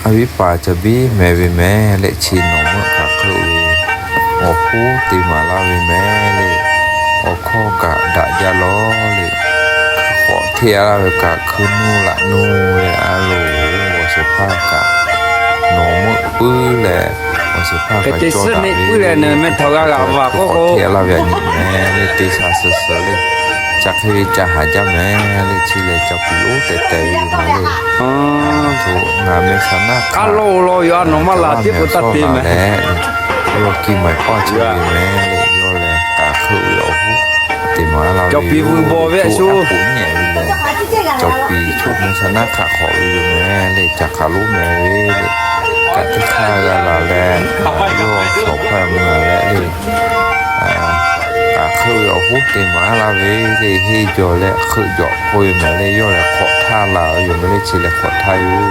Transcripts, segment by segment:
A viˉ paˍ ca biˉ meh ve mehˍ le, chi nawˬ meuˆ kaꞈ hk'euˆ ve awˬ hoˉ te maˍ laˇ ve mehˍ le. Awˬ hkawˇ kaꞈ daꞈ jaˇ lawˬ le. Hk'awꞈ hteˇ laˇ ve kaꞈ hkui nuˇ laꞈ nuˇ leh a loˍ, awˬ shehˍ hpaˇ kaꞈ nawˬ meuˆ puiˉ leh, awˬ shehˍ hpaˇ kaꞈ cawˇ daꞈ ve hk'awꞈ hteˇ laˇ ve a nyi mehˍ le, te sha suhˍ suhˍ le. Ca hk'e ve ca haˍ jaˇ mehˍ le, chi lehˬ ca piˍ oˉ tehˬ tehˬ ve yoˬ mehˍ le. Ngaˬ meh sha naˉ hk'aˆ lo lo yoˬ, a nawˬ maˇ laˬ tiˉ k'o taˇ te mehˍ le. Yawˇ kiˇ maiˍ paˇ chehˇ ve mehˍ le, yawˇ lehˬ kaꞈ hk'euˆ ve awˬ hoˉ te maˍ laˇ ve yoˬ. Aˉ poꞈ nyi ve lehˬ, cawˬ piˍ choˬ meh sha naˉ hk'aˆ hk'awꞈ ve yoˬ mehˍ le, ca hk'aˬ lonˉ mehˍ ve le. Kaꞈ teˇ hk'aˇ g'a laˬ leh, yawˇ shawˍ hpaˇ mvuh laˬ leh le, kaꞈ hk'euˆ ve awˬ hoˉ te maˍ laˇ ve le, henˇ jawˬ leh hk'euˆ jawꞈ k'oˆ ve mehˍ le, yawˇ lehˬ hk'awꞈ htaˇ laˬ ve yoˬ mehˍ le, chi lehˬ hk'awꞈ htaˇ yoˬ.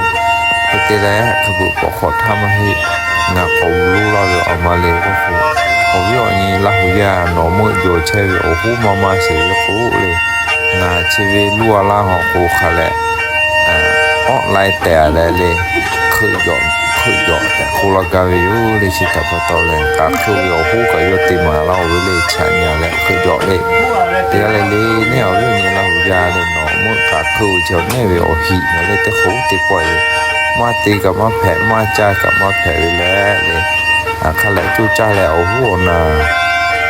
Hk'e te leh hk'e beuꞈ k'awꞈ hk'awꞈ htaˇ maˇ heˆ. Ngaˬ k'awꞈ gu lonˉ laˇ ve awˬ ma le k'oˆ k'o, awˬ viˉ awˬ nyi Laˇ huˍ yaˇ nawˬ meuˆ jawˬ chehˇ ve awˬ hoˉ maˇ maˇ sheˍ ve k'o le, ngaˬ chi ve luˇ a laˇ hawˬ k'o hk'a leh, online tehˬ leh le, hk'euˆ jawꞈ hk'euˆ jawꞈ tehꞈ k'oˆ laˇ gaˇ ve yoˬ le. Chi htaꞈ pa taw leh, kaꞈ hk'euˆ ve awˬ hoˉ kaꞈ yawˇ te maˍ laˇ-oˬ ve le, chaꞈ nyi leh hk'euˆ jawꞈ le. Teˇ g'aˇ le le, neˇ awˬ viˉ awˬ nyi Laˇ huˍ yaˇ le nawˬ meuˆ kaꞈ hk'euˆ ve chi neˇ ve awˬ hiˍ ngaˬ le teˇ hk'oˆ teˇ pawˆ yoˬ. Maˇ te kaꞈ maˇ hpehꞈ, maˇ caˇ kaꞈ maˇ hpehꞈ ve leh le, hk'a leh coˇ caˇ leh awˬ hoˉ awˬ naˬ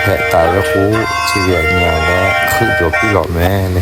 hpehꞈ taˍ ve k'o, chi ve a nyi leh hk'euˆ jawꞈ piˇ lawꞈ mehˍ le.